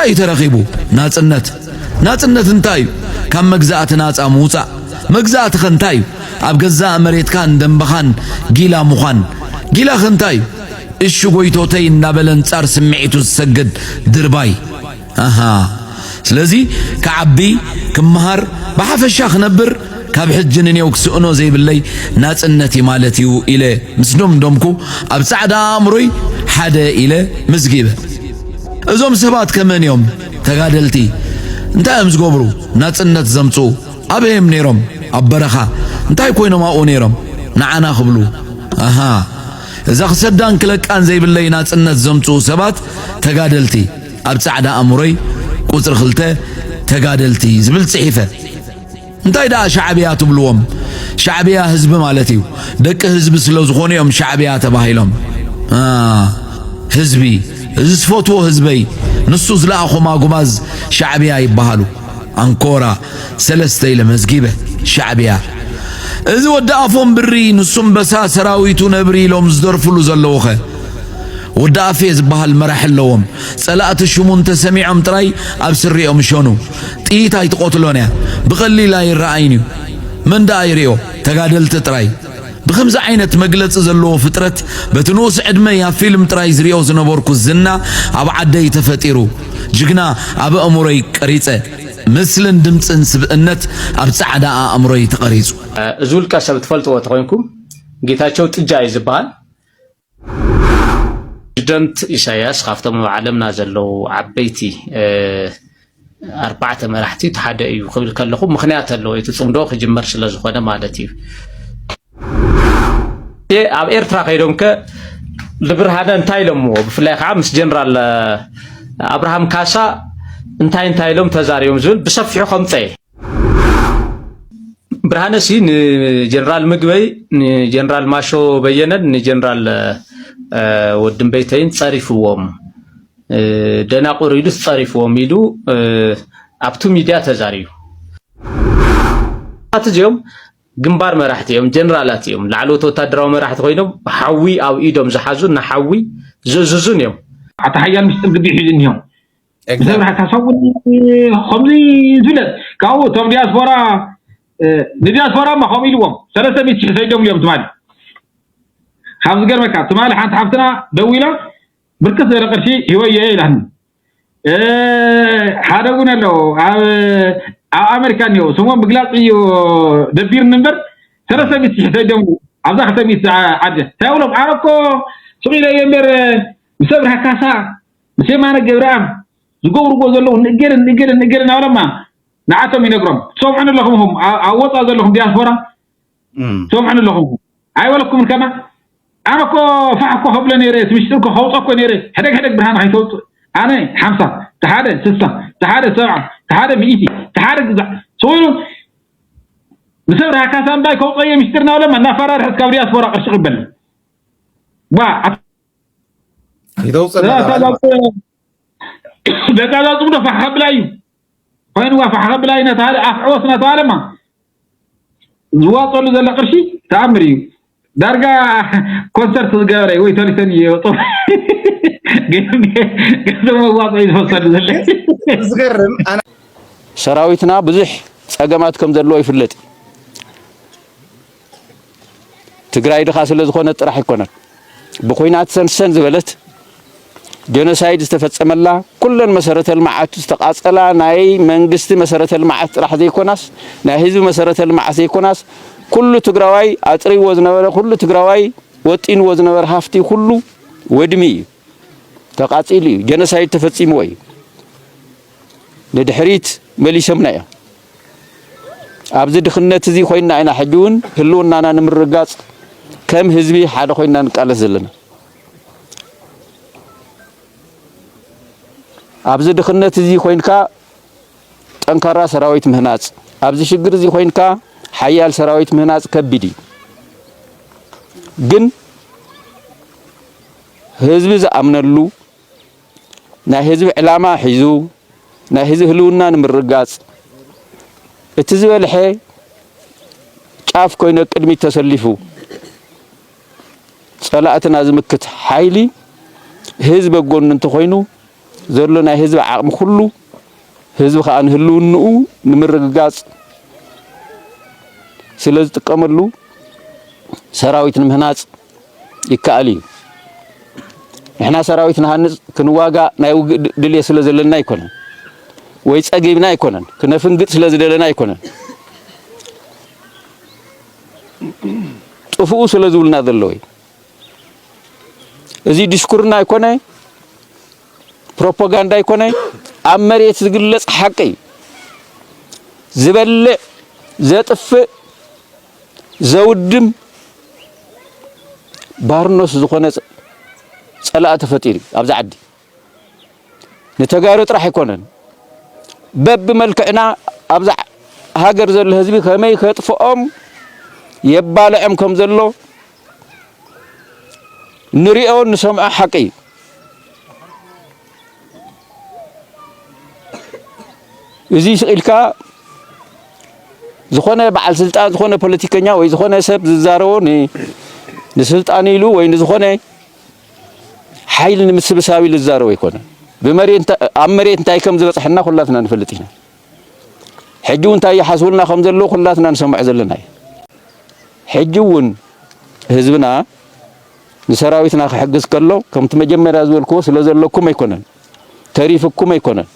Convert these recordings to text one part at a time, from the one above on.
እዩ ተረኺቡ። ናጽነት። ናጽነት እንታይ እዩ? ካብ መግዛእቲ ናጻ ምውጻእ። መግዛእቲ ኸ እንታይ እዩ? ኣብ ገዛእ መሬትካን ደንበኻን ጊላ ምዃን። ጊላ ኸ እንታይ እዩ? እሺ ጎይቶተይ እናበለ ኣንጻር ስምዒቱ ዝሰግድ ድርባይ። ኣሃ። ስለዚ ክዓቢ፣ ክመሃር፣ ብሓፈሻ ክነብር ካብ ሕጂ ንኔው ክስእኖ ዘይብለይ ናጽነት እዩ ማለት እዩ ኢለ ምስ ደምደምኩ ኣብ ጻዕዳ ኣእምሮይ ሓደ ኢለ መዝጊበ። እዞም ሰባት ከመን እዮም? ተጋደልቲ። እንታይ እዮም ዝገብሩ? ናጽነት ዘምጽኡ። ኣበይ እዮም ነይሮም? ኣብ በረኻ። እንታይ ኮይኖም ኣብኡ ነይሮም? ንዓና ክብሉ። ኣሃ። እዛ ክሰዳን ክለቃን ዘይብለይ ናጽነት ዘምጽኡ ሰባት ተጋደልቲ። ኣብ ጻዕዳ ኣእምሮይ ቁጽሪ ክልተ ተጋደልቲ ዝብል ጽሒፈ። እንታይ ደኣ ሻዕብያ ትብልዎም? ሻዕብያ ህዝቢ ማለት እዩ። ደቂ ህዝቢ ስለ ዝኾኑ እዮም ሻዕብያ ተባሂሎም። አ፣ ህዝቢ፣ እዚ ዝፈትዎ ህዝበይ፣ ንሱ ዝለኣኾም ኣጉማዝ ሻዕብያ ይበሃሉ። ኣንኮራ ሰለስተ ኢለ መዝጊበ። ሻዕብያ። እዚ ወዲ ኣፎም ብሪ፣ ንሱ ኣንበሳ፣ ሰራዊቱ ነብሪ ኢሎም ዝደርፍሉ ዘለዉኸ? ወዲ ኣፌ ዝበሃል መራሒ ኣለዎም። ጸላእቲ ሽሙ እንተሰሚዖም ጥራይ ኣብ ስሪኦም ይሸኑ። ጥይት ኣይትቐትሎን እያ። ብቐሊል ኣይረኣይን እዩ። መን ደኣ ይርእዮ? ተጋደልቲ ጥራይ። ብኸምዚ ዓይነት መግለጺ ዘለዎ ፍጥረት፣ በቲ ንኡስ ዕድመይ ኣብ ፊልም ጥራይ ዝርእዮ ዝነበርኩ ዝና ኣብ ዓደይ ተፈጢሩ። ጅግና ኣብ ኣእምሮይ ቀሪጸ። ምስልን ድምጽን ስብእነት ኣብ ጻዕዳ ኣእምሮይ ተቐሪጹ። እዚ ውልቀ ሰብ ትፈልጥዎ ተኾይንኩም፣ ጌታቸው ጥጃ እዩ ዝበሃል። ፕሬዚደንት ኢሳያስ ካብቶም ኣብ ዓለምና ዘለዉ ዓበይቲ፣ እ፣ ኣርባዕተ መራሕቲ እቲ ሓደ እዩ ክብል ከለኹ ምኽንያት ኣለዎ። እቲ ጽምዶ ክጅመር ስለ ዝኾነ ማለት እዩ። ኣብ ኤርትራ ከይዶም ከ ንብርሃነ እንታይ ኢሎምዎ? ብፍላይ ከዓ ምስ ጀነራል ኣብርሃም ካሳ እንታይ እንታይ ኢሎም ተዛሪቦም ዝብል ብሰፊሑ ከምፀ። ብርሃነ ሲ ንጀነራል ምግበይ፣ ንጀነራል ማሾ በየነን ንጀነራል፣ እ፣ ወድምበይተይን ጸሪፍዎም፣ እ፣ ደናቁር ኢሉ ጸሪፍዎም ኢሉ፣ እ፣ ኣብቱ ሚድያ ተዛሪቡ። ኣቲ እዚኦም ግንባር መራሕቲ እዮም፣ ጀነራላት እዮም። ላዕለዎት ወታደራዊ መራሕቲ ኮይኖም ሓዊ ኣብ ኢዶም ዝሓዙን ንሓዊ ዝእዝዙን እዮም። ኣታ ሓያል ምስጢር ግዲ ሒዙ እኒሆም። Exactly። ብሰብራ ካሳ እውን ከምዚ ዝብለ ካብኡ እቶም ዲያስፖራ፣ እ፣ ንዲያስፖራ እማ ከምኡ ኢልዎም ሰለስተ ሚእቲ ሺሕ ሰይዶም እዮም ትማሊ። ካብ ዝገርመካ ትማሊ ሓንቲ ሓፍትና ደዊላ ብርክት ዝበለ ቅርሺ ሂወየ ኢላኒ። እ፣ ሓደ እውን ኣለዉ ኣብ፣ ኣብ ኣሜሪካ እኒኦ ስሞም ምግላፅ እዩ ደቢርኒ እምበር ሰለስተ ሚእቲ ሺሕ ሰይዶም ኣብዛ ክልተ ሚእቲ ዓዲ እንታይ ብሎም ኣነ እኮ ስቕ ኢለ እየ እምበር ምስ ኣብርሃ ካሳ ምስ የማነ ገብረኣብ ዝገብርዎ ዘለዉ ንእገለ ንእገለ ንእገለ እናበለማ ንዓቶም ይነግሮም። ትሰምዑኒ ኣለኹም ኢኹም ኣ-፣ ኣብ ወፃእ ዘለኹም ዲያስፖራ እም። ትሰምዑኒ ኣለኹም ኢኹም። ኣይበለኩምን ከማ ኣነ እኮ ፋሕ እኮ ከብሎ ነይረ፣ እቲ ምሽጥር እኮ ከውፀ እኮ ነይረ። ሕደግ ሕደግ ብርሃን ከይተውፅእ ኣነ ሓምሳ፣ ተሓደ ስሳ፣ ተሓደ ሰብዓ፣ ተሓደ ሚእቲ፣ ተሓደ ግዛዕ ስቑ ኢሉ ንሰብ ርሃካ ሳንዳይ ከውፀየ ምሽጥር እናበለማ እናፈራርሐ እስካብ ዲያስፖራ ቅርሺ ክበል ባ ይተውፅእ እናተባለ በቃ እዛ ጽምዶ ፋሕ ከብላ እዩ። ኮይንዋ ፋሕ ከብላ እዩ እናተባለ ኣፍ ዕወት እናተባለማ ዝዋፀሉ ዘሎ ቅርሺ ተኣምር እዩ። ዳርጋ ኮንሰርት ዝገበረ ወይ ቶሊቶኒ ይወጡ ገንዘብ መዋፅኦ እዩ ዝፈሰሉ ዘሎ። ዝገርም ኣነ ሰራዊትና ብዙሕ ጸገማት ከም ዘለዎ ይፍለጥ። ትግራይ ድኻ ስለ ዝኾነት ጥራሕ ኣይኮነን። ብኹናት ሰንሰን ዝበለት ጀኖሳይድ ዝተፈጸመላ፣ ኩለን መሰረተ ልምዓት ዝተቓጸላ፣ ናይ መንግስቲ መሰረተ ልምዓት ጥራሕ ዘይኮናስ፣ ናይ ህዝቢ መሰረተ ልምዓት ዘይኮናስ፣ ኩሉ ትግራዋይ ኣጥሪዎ ዝነበረ፣ ኩሉ ትግራዋይ ወጢንዎ ዝነበረ ሃፍቲ ኩሉ ወድሚ እዩ። ተቓጺሉ እዩ። ጀኖሳይድ ተፈጺምዎ እዩ። ንድሕሪት መሊሶምና እዮም። ኣብዚ ድኽነት እዚ ኮይንና ኢና ሕጂ እውን ህልውናና ንምርጋጽ ከም ህዝቢ ሓደ ኮይንና ንቃለስ ዘለና። ኣብዚ ድኽነት እዚ ኮይንካ ጠንካራ ሰራዊት ምህናጽ፣ ኣብዚ ሽግር እዚ ኮይንካ ሓያል ሰራዊት ምህናጽ ከቢድ እዩ። ግን ህዝቢ ዝኣምነሉ፣ ናይ ህዝቢ ዕላማ ሒዙ፣ ናይ ህዝቢ ህልውና ንምርጋጽ፣ እቲ ዝበልሐ ጫፍ ኮይኑ ቅድሚት ተሰሊፉ፣ ጸላእትና ዝምክት ሓይሊ ህዝቢ ኣብ ጎኑ እንተኾይኑ፣ ዘሎ ናይ ህዝቢ ዓቕሚ ኩሉ፣ ህዝቢ ከኣ ንህልውንኡ ንምርግጋጽ ስለ ዝጥቀመሉ፣ ሰራዊት ንምህናጽ ይከኣል እዩ። ንሕና ሰራዊት ንሃንጽ፣ ክንዋጋእ ናይ ውግእ ድ-፣ ድልየት ስለ ዘለና ኣይኮነን፣ ወይ ጸጊብና ኣይኮነን፣ ክነፍንግጥ ስለ ዝደለና ኣይኮነን፣ ጥፍኡ ስለ ዝብሉና ዘለዉ እዩ። እዚ ዲስኩርና ኣይኮነ፣ ፕሮፓጋንዳ ኣይኮነ፣ ኣብ መሬት ዝግለጽ ሓቂ እዩ። ዝበልዕ፣ ዘጥፍእ፣ ዘውድም ባርኖስ ዝኾነ ጸ-፣ ጸላኢ ተፈጢሩ እዩ ኣብዚ ዓዲ። ንተጋሩ ጥራሕ ኣይኮነን። በብመልክዕና ኣብዛ ሃገር ዘሎ ህዝቢ ከመይ ከጥፍኦም የባልዖም ከም ዘሎ ንሪኦ ንሰምዖ ሓቂ እዩ። እዚ ስቕ ኢልካ ዝኾነ በዓል ስልጣን፣ ዝኾነ ፖለቲከኛ ወይ ዝኾነ ሰብ ዝዛረቦ ን-፣ ንስልጣን ኢሉ ወይ ንዝኾነ ሓይሊ ንምስብሳብ ኢሉ ዝዛረቦ ኣይኮነን። ብመሬት እንታ-፣ ኣብ መሬት እንታይ ከም ዝበጽሐና ኩላትና ንፈልጥ ኢና። ሕጂ እውን እንታይ ይሓስቡልና ከም ዘለዉ ኩላትና ንሰምዖ ዘለና እዩ። ሕጂ እውን ህዝብና ንሰራዊትና ክሕግዝ ከሎ፣ ከምቲ መጀመርያ ዝበልክዎ ስለ ዘለኩም ኣይኮነን፣ ተሪፍኩም ኣይኮነን።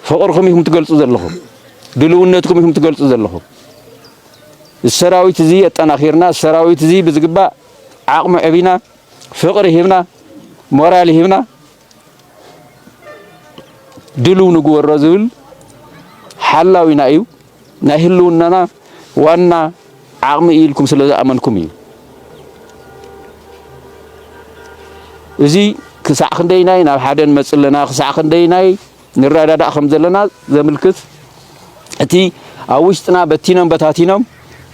ፍቕርኩም ኢኹም ትገልጹ ዘለኹም፣ ድልውነትኩም ኢኹም ትገልጹ ዘለኹም። እዚ ሰራዊት እዚ ኣጠናኺርና፣ እዚ ሰራዊት እዚ ብዝግባእ ዓቕሙ ዕቢና፣ ፍቕሪ ሂብና፣ ሞራል ሂብና፣ ድልው ንግበሮ ዝብል ሓላዊና እዩ። ናይ ህልውናና ዋና ዓቕሚ እዩ ኢልኩም ስለ ዝኣመንኩም እዩ። እዚ ክሳዕ ክንደይናይ ናብ ሓደ ንመጽእ ኣለና፣ ክሳዕ ክንደይናይ ንረዳዳእ ከም ዘለና ዘምልክት፣ እቲ ኣብ ውሽጥና በቲኖም በታቲኖም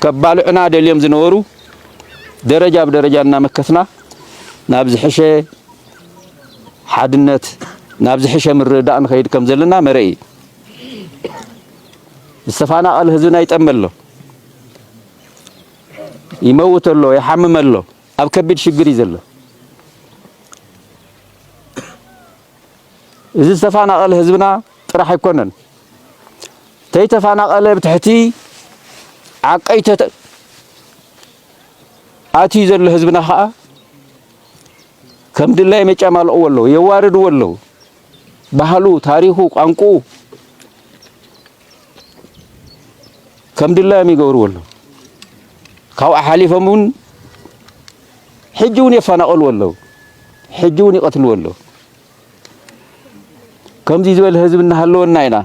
ከባልዑና ደልዮም ዝነበሩ፣ ደረጃ ብደረጃ እናመከትና ናብ ዝሕሸ ሓድነት፣ ናብ ዝሕሸ ምርድዳእ ንኸይድ ከም ዘለና መርእ እዩ። ዝተፈናቐለ ህዝብና ይጠመ ኣሎ፣ ይመውት ኣሎ፣ ይሓምም ኣሎ፣ ኣብ ከቢድ ሽግር እዩ ዘሎ። እዚ ዝተፈናቐለ ህዝብና ጥራሕ ኣይኮነን፣ ተይተፈናቐለ ብትሕቲ ዓቀይ ተተ-፣ ኣትዩ ዘሎ ህዝብና ኸኣ ከም ድላዮም የጨማልቕዎ ኣለዉ፣ የዋርድዎ ኣለዉ። ባህሉ፣ ታሪኹ፣ ቋንቋኡ ከም ድላዮም ይገብርዎ ኣለዉ። ካብኡ ሓሊፎም እውን ሕጂ እውን የፈናቕልዎ ኣለዉ፣ ሕጂ እውን ይቐትልዎ ኣለዉ። ከምዚ ዝበለ ህዝቢ እናሃለወና ኢና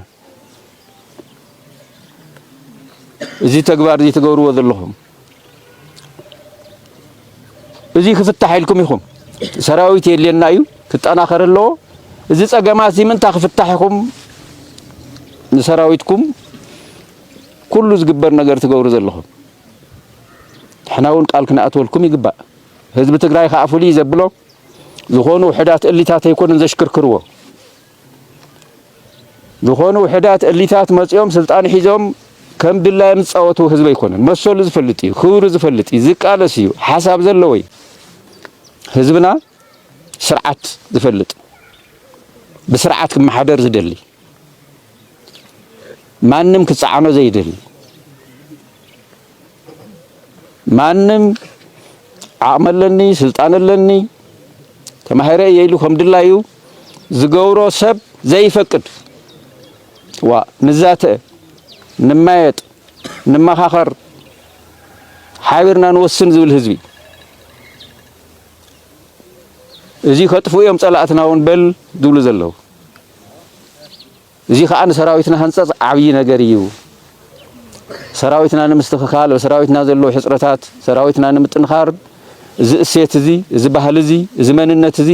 እዚ ተግባር እዚ ትገብርዎ ዘለኹም። እዚ ክፍታሕ ኢልኩም ኢኹም። ሰራዊት የድልየና እዩ፣ ክጠናኸር ኣለዎ። እዚ ጸገማት እዚ ምእንታ ክፍታሕ ኢኹም ንሰራዊትኩም ኩሉ ዝግበር ነገር ትገብሩ ዘለኹም። ንሕና እውን ቃል ክንኣትወልኩም ይግባእ። ህዝቢ ትግራይ ከኣ ፍሉይ ዘብሎ ዝኾኑ ውሑዳት እሊታት ኣይኮኑን ዘሽክርክርዎ። ዝኾኑ ውሑዳት እሊታት መጺኦም ስልጣን ሒዞም ከም ድላዮም ዝጻወቱ ህዝቢ ኣይኮነን። መሰሉ ዝፈልጥ እዩ፣ ክብሩ ዝፈልጥ እዩ፣ ዝቃለስ እዩ፣ ሓሳብ ዘለዎ እዩ። ህዝብና ስርዓት ዝፈልጥ፣ ብስርዓት ክመሓደር ዝደሊ፣ ማንም ክጸዓኖ ዘይደሊ፣ ማንም ዓቕሚ ኣለኒ፣ ስልጣን ኣለኒ፣ ተማሂረ እየ ኢሉ ከም ድላዩ ዝገብሮ ሰብ ዘይፈቅድ፣ ዋ፣ ንዛተ፣ ንማየጥ፣ ንመኻኸር፣ ሓቢርና ንወስን ዝብል ህዝቢ። እዚ ከጥፍኡ እዮም ጸላእትና እውን በል ዝብሉ ዘለዉ። እዚ ኸኣ ንሰራዊትና ህንጸት ዓብዪ ነገር እዩ። ሰራዊትና ንምስትኽኻል፣ ኣብ ሰራዊትና ዘለዉ ሕጽረታት፣ ሰራዊትና ንምጥንኻር፣ እዚ እሴት እዚ፣ እዚ ባህሊ እዚ፣ እዚ መንነት እዚ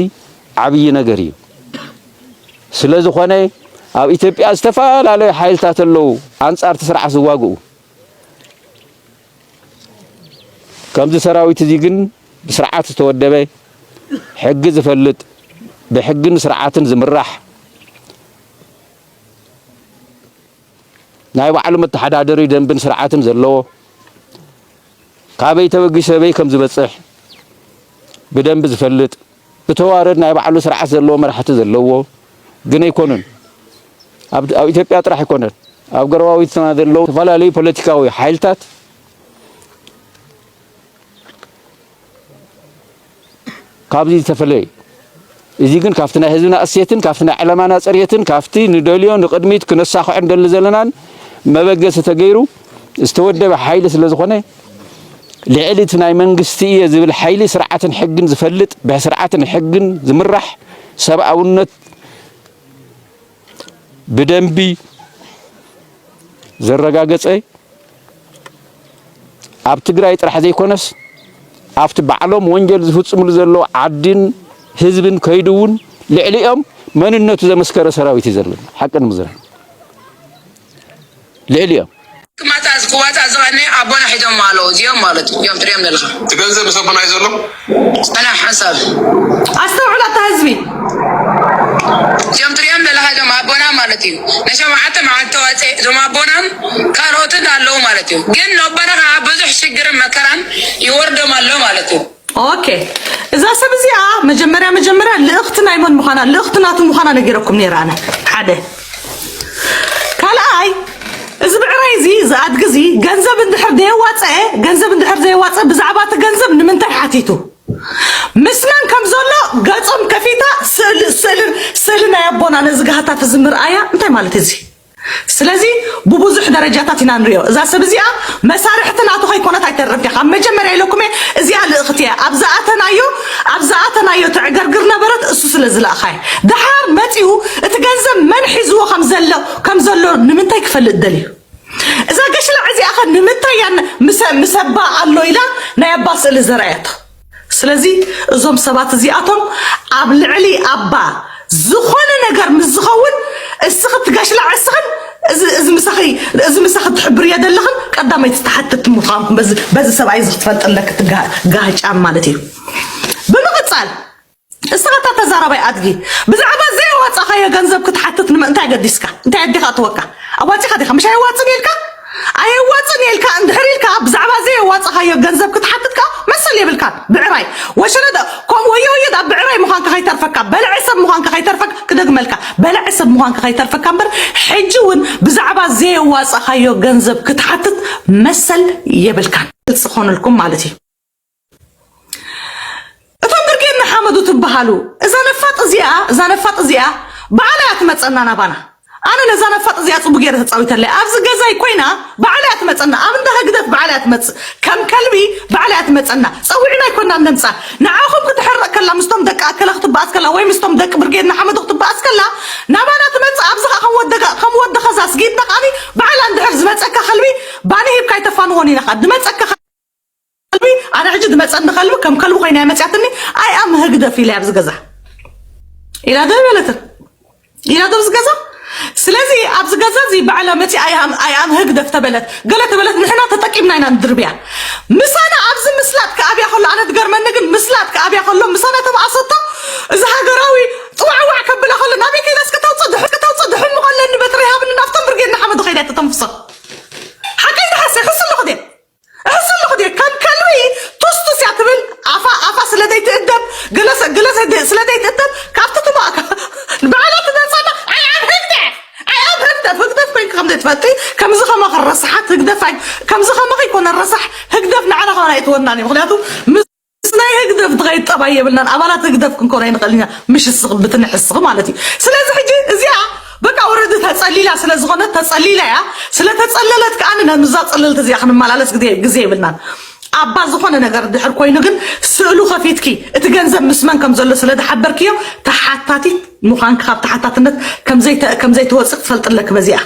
ዓብዪ ነገር እዩ። ስለ ዝኾነ፣ ኣብ ኢትዮጵያ ዝተፈላለዩ ሓይልታት ኣለዉ፣ ኣንጻር እቲ ስርዓት ዝዋግኡ። ከምዚ ሰራዊት እዚ ግን ብስርዓት ዝተወደበ፣ ሕጊ ዝፈልጥ፣ ብሕግን ስርዓትን ዝምራሕ፣ ናይ ባዕሉ መተሓዳደሪ ደንብን ስርዓትን ዘለዎ፣ ካበይ ተበጊሱ ኣበይ ከም ዝበጽሕ ብደንቢ ዝፈልጥ፣ ብተዋረድ ናይ ባዕሉ ስርዓት ዘለዎ መራሕቲ ዘለዎ ግን ኣይኮኑን። ኣብ ኣብ ኢትዮጵያ ጥራሕ ኣይኮነን፣ ኣብ ጎረባብትና ዘለዉ ዝተፈላለዩ ፖለቲካዊ ሓይልታት ካብዚ ዝተፈለየ እዩ። እዚ ግን ካብቲ ናይ ህዝብና እሴትን ካብቲ ናይ ዕላማና ፅሬትን ካብቲ ንደልዮ ንቕድሚት ክነሳኽዖ ንደሊ ዘለናን መበገሲ ተገይሩ ዝተወደበ ሓይሊ ስለ ዝኾነ፣ ልዕሊ እቲ ናይ መንግስቲ እየ ዝብል ሓይሊ ስርዓትን ሕግን ዝፈልጥ፣ ብስርዓትን ሕግን ዝምራሕ፣ ሰብኣውነት ብደንቢ ዘረጋገጸ፣ ኣብ ትግራይ ጥራሕ ዘይኮነስ ኣብቲ ባዕሎም ወንጀል ዝፍጽምሉ ዘለዉ ዓድን ህዝብን ከይዱ እውን ልዕሊኦም መንነቱ ዘመስከረ ሰራዊት እዩ ዘለና። ሓቂ ንምዝራብ ልዕሊኦም ክማታ ክዋፃእ ዝቐነ ኣቦና ሒዞም ኣለዉ እዚኦም ማለት እዩ። እዮም ትሪኦም ዘለኻ። እቲ ገንዘብ ምስ ኣቦና እዩ ዘሎ። ሰላም ሓንሳብ ኣስተውዕሉ ኣታ ህዝቢ። እዚኦም ትሪኦም ዘለኻ እዞም ኣቦና ማለት እዩ። ንሸውዓተ መዓልቲ ተዋፀ እዞም ኣቦናን ካልኦትን ኣለዉ ማለት እዩ። ግን ነቦና ከዓ ብዙሕ ሽግርን መከራን ይወርዶም ኣሎ ማለት እዩ። ኦኬ፣ እዛ ሰብ እዚኣ መጀመርያ መጀመርያ ልእኽቲ ናይ መን ምዃና፣ ልእኽቲ ናቱ ምዃና ነጊረኩም ነይረ ኣነ። ሓደ። ካልኣይ፣ እዚ ብዕራይ እዚ፣ እዚ ኣድጊ እዚ ገንዘብ እንድሕር ዘየዋፀአ፣ ገንዘብ እንድሕር ዘየዋፀአ፣ ብዛዕባ እቲ ገንዘብ ንምንታይ ሓቲቱ? ምስ መን ከም ዘሎ ገፆም ከፊታ ስእሊ ስእሊ ስእሊ ናይ ኣቦና ነዚ ጋህታት እዚ ምርኣያ እንታይ ማለት እዚ? ስለዚ ብብዙሕ ደረጃታት ኢና ንሪኦ። እዛ ሰብ እዚኣ መሳርሕቲ ናቱ ከይኮነት ኣይተርፍን እያ። ካብ መጀመርያ ኢለኩም እየ፣ እዚኣ ልእኽቲ እያ። ኣብ ዝኣተናዮ ኣብ ዝኣተናዮ ተዕገርግር ነበረት፣ እሱ ስለ ዝለኣኻ እያ። ደሓር መፂኡ እቲ ገንዘብ መን ሒዝዎ ከም ዘሎ ከም ዘሎ ንምንታይ ክፈልጥ ደልዩ? እዛ ገሽላዕ እዚኣ ኸ ንምንታይ እያ ን- ምሰ- ምሰባ ኣሎ ኢላ ናይ ኣባ ስእሊ ዘርኣያቶ? ስለዚ እዞም ሰባት እዚኣቶም ኣብ ልዕሊ ኣባ ዝኾነ ነገር ምስ ዝኸውን እስኺ ትገሽላዕ እስኽን እዚ እዚ ምሳኺ እዚ ምሳኺ ትሕብርዮ ዘለኽን ቀዳመይቲ ተሓተትቲ ምዃንኩም በዚ በዚ ሰብኣይ እዚ ክትፈልጢ ኣለኪ እቲ ጋ- ጋህጫም ማለት እዩ። ብምቕጻል እስኻ እታ ተዛራባይ ኣድጊ ብዛዕባ ዘየዋጻኻዮ ገንዘብ ክትሓትት ንምእንታይ ገዲስካ እንታይ ኣዲኻ እትወካ ኣዋጺኻ ዲኻ ምሽ ኣየዋጽን ኢልካ ኣየዋጽን ኢልካ እንድሕር ኢልካ ብዛዕባ ዘየዋጻኻዮ ገንዘብ ክትሓትት ከኣ መሰል የብልካን ብዕራይ ወሸለ ደ ከም ወዮ ወዮ ዳ ብዕራይ ምዃንካ ከይተርፈካ በልዐ ሰብ ምዃንካ ከይተርፈካ ክደግመልካ በልዐ ሰብ ምዃንካ ከይተርፈካ እምበር ሕጂ እውን ብዛዕባ ዘየዋጻኻዮ ገንዘብ ክትሓትት መሰል የብልካን ግልጽ ክኾነልኩም ማለት እዩ እቶም ብርጌድ ንሓመዱ ትበሃሉ እዛ ነፋጥ እዚኣ እዛ ነፋጥ እዚኣ ባዕላ እያ ትመፀና ናባና ኣነ ነዛ ነፋጥ እዚኣ ፅቡ ገይረ ተፃዊተለይ ኣብዚ ገዛይ ኮይና ባዕላ እያ ትመፀና ኣብ እንዳ ህግደፍ ባዕላ እያ ትመፅእ ከም ከልቢ ባዕላ እያ ትመፀና ፀዊዕና ኣይኮና ነምፃ ንዓኹም ክትሕረቅ ከላ ምስቶም ደቂ ኣከለ ክትበኣስ ከላ ወይ ምስቶም ደቂ ብርጌድ ንሓመዱ ክትበኣስ ከላ ናባና ትመፅእ ኣብዚ ከዓ ከም ወዲ ከዛ ስጊድና ከዓኒ ባዕላ እንድሕር ዝመፀካ ከልቢ ባኒ ሂብካ ኣይተፋንዎን ኢና ከዓ ድመፀካ ከልቢ ኣነ ሕጂ ድመፀኒ ከልቢ ከም ከልቢ ኮይና እያ መፅያትኒ ኣይ ኣም ህግደፍ ኢለ ኣብዚ ገዛ ኢላ ዶ ይበለትን ኢላ ዶ ኣብዚ ገዛ ስለዚ ኣብዚ ገዛ እዚ ባዕላ መፂ ኣይ ኣም ህግደፍ ተበለት ገለ ተበለት ንሕና ተጠቂምና ኢና ንድርብያ ምሳና ኣብዚ ምስላጥ ክኣብያ ከሎ ኣነ ትገርመኒ ግን ምስላጥ ክኣብያ ከሎ ምሳና ተባኣሰቶ እዚ ሃገራዊ ጥዋዕዋዕ ከብላ ከሎ ናበይ ከይዳ እስከ ተውፅእ ድሑ እስከ ተውፅእ ድሑ ምኸለኒ በትሪ ሃብኒ ናብቶም ብርጌድ ንሓመዱ ከይዳ ተተንፍሶ ሓቀይ ድሓሰ ሕሱ ኣለኹ ድየ እሕስልኹ ድየ ከም ከልቢ ቱስቱስ እያ ትብል ኣፋ ኣፋ ስለ ዘይትእደብ ገለ ገለ ስለ ዘይትእደብ ካብቲ ትማእካ ንባዕላ ትመፀና ኣይ ኣብ ህግደፍ ኣይ ኣብ ህግደፍ ህግደፍ ኮይንካ ከም ዘይትፈልጢ ከምዚ ከማኺ ረሳሓት ህግደፍ ኣይ ከምዚ ከማኺ ይኮነ ረሳሕ ህግደፍ ንዓና ከማና ኣይትወናን እዩ ምክንያቱ ምስ ናይ ህግደፍ ትኸይድ ጠባይ የብልናን ኣባላት ህግደፍ ክንኮን ኣይንኽእል ኢና ምሽ እስኺ ብትንሕ እስኺ ማለት እዩ ስለዚ ሕጂ እዚኣ በቃ ወረዲ ተፀሊላ ስለ ዝኾነት ተፀሊላ እያ ስለ ተፀለለት ከዓ ነምዛ ፀለልቲ እዚኣ ክንመላለስ ግዜ ግዜ የብልናን ኣባ ዝኾነ ነገር ድሕር ኮይኑ ግን ስእሉ ከፊትኪ እቲ ገንዘብ ምስ መን ከም ዘሎ ስለ ዝሓበርክዮ ተሓታቲት ምዃንኪ ካብ ተሓታትነት ከም ዘይተ- ከም ዘይትወፅእ ክትፈልጢ ኣለኪ በዚኣ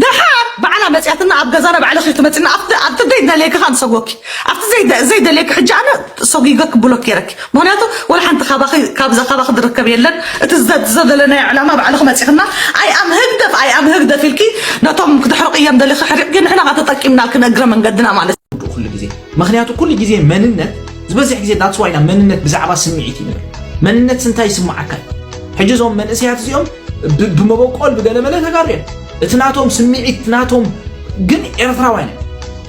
ደሓር ባዕላ መፅያትና ኣብ ገዛና ባዕልኺ ክትመፅና ኣብቲ ኣብቲ ዘይደልየኪ ከዓ ንሰጎኪ ኣብቲ ዘይደ- ዘይደልየኪ ሕጂ ኣነ ሰጒገኪ ብሎክ ገይረኪ ምኽንያቱ ወላ ሓንቲ ካባኺ ካብዛ ካባኺ ዝርከብ የለን እቲ ዘ- ዘደለናዮ ዕላማ ባዕልኺ መፂኽና ኣይ ኣም ህግደፍ ኣይ ኣም ህግደፍ ኢልኪ ነቶም ክተሕርቕዮም ደሊኺ ሕሪቕኪ ንሕና ከዓ ተጠቂምናልኪ ንእግረ መንገድና ማለት እዩ ኩሉ ግዜ ምኽንያቱ ኩሉ ግዜ መንነት ዝበዝሕ ግዜ that's why ኢና መንነት ብዛዕባ ስምዒት እዩ ንብል መንነትስ እንታይ ይስምዓካ እዩ ሕጂ እዞም መንእሰያት እዚኦም ብ- ብመበቆል ብገለመለ ተጋሩ እዮም እቲ ናቶም ስምዒት ናቶም ግን ኤርትራውያን እዮም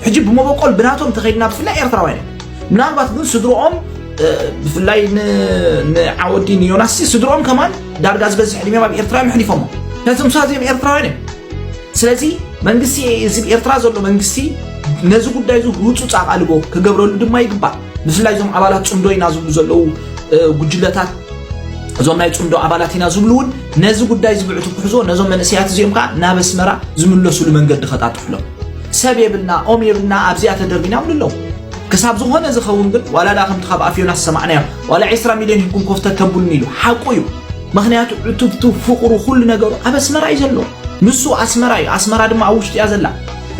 ሕጂ ብመበቆል ብናቶም ተኸይድና ብፍላይ ኤርትራውያን እዮም ምናልባት ግን ስድርኦም ብፍላይ ንዓወዲ ንዮናስ ስድሮም ከማን ዳርጋ ዝበዝሕ ዕድሜም ኣብ ኤርትራ እዮም ሕሊፎሞ። ነዞም ሰባት እዚኦም ኤርትራውያን እዮም። ስለዚ መንግስቲ እዚ ኤርትራ ዘሎ መንግስቲ ነዚ ጉዳይ እዚ ህፁፅ ኣቓልቦ ክገብረሉ ድማ ይግባእ። ብፍላይ እዞም ኣባላት ፅምዶ ኢና ዝብሉ ዘለዉ ጉጅለታት፣ እዞም ናይ ፅምዶ ኣባላት ኢና ዝብሉ እውን ነዚ ጉዳይ ዝብዕቱ ክሕዞ ነዞም መንእሰያት እዚኦም ከዓ ናብ ኣስመራ ዝምለሱሉ መንገዲ ከጣጥሕሎም። ሰብ የብልና ኦም የብልና ኣብዚኣ ተደርቢና ብሉ ኣለዉ። ክሳብ ዝኾነ ዝኸውን ግን ዋላ ዳ ከምቲ ካብ ኣፍ ዮናስ ዝሰማዕናዮ ዋላ ዒስራ ሚልዮን ሂብኩም ኮፍተት ተብሉኒ ኢሉ ሓቁ እዩ። ምኽንያቱ ዕቱብቱ ፍቕሩ ኩሉ ነገሩ ኣብ ኣስመራ እዩ ዘሎ። ንሱ ኣስመራ እዩ፣ ኣስመራ ድማ ኣብ ውሽጢ እያ ዘላ።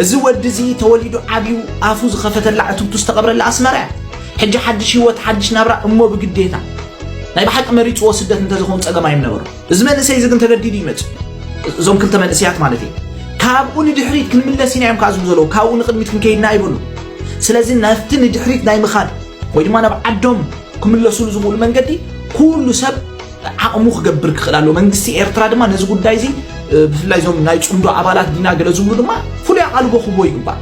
እዚ ወዲ እዚ ተወሊዱ ዓብዩ ኣፉ ዝኸፈተላ ዕቱብቱ ዝተቐብረላ ኣስመራ እያ። ሕጂ ሓድሽ ህይወት ሓድሽ ናብራ እሞ ብግዴታ ናይ ብሓቂ መሪፅዎ ስደት እንተዝኸውን ፀገም ኣይምነበሮ። እዚ መንእሰይ እዚ ግን ተገዲዱ ይመፅእ። እዞም ክልተ መንእሰያት ማለት እዩ። ካብኡ ንድሕሪት ክንምለስ ኢና እዮም ከዓ ዝብሉ ዘለዉ፣ ካብኡ ንቕድሚት ክንከይድና ኣይበሉ። ስለዚ ናብቲ ንድሕሪት ናይ ምኻድ ወይ ድማ ናብ ዓዶም ክምለሱሉ ዝኽእሉ መንገዲ ኩሉ ሰብ ዓቕሙ ክገብር ክኽእል ኣለዎ። መንግስቲ ኤርትራ ድማ ነዚ ጉዳይ እዚ ብፍላይ እዞም ናይ ፅምዶ ኣባላት ዲና ገለ ዝብሉ ድማ ፍሉይ ኣቓልቦ ክህቦ ይግባእ።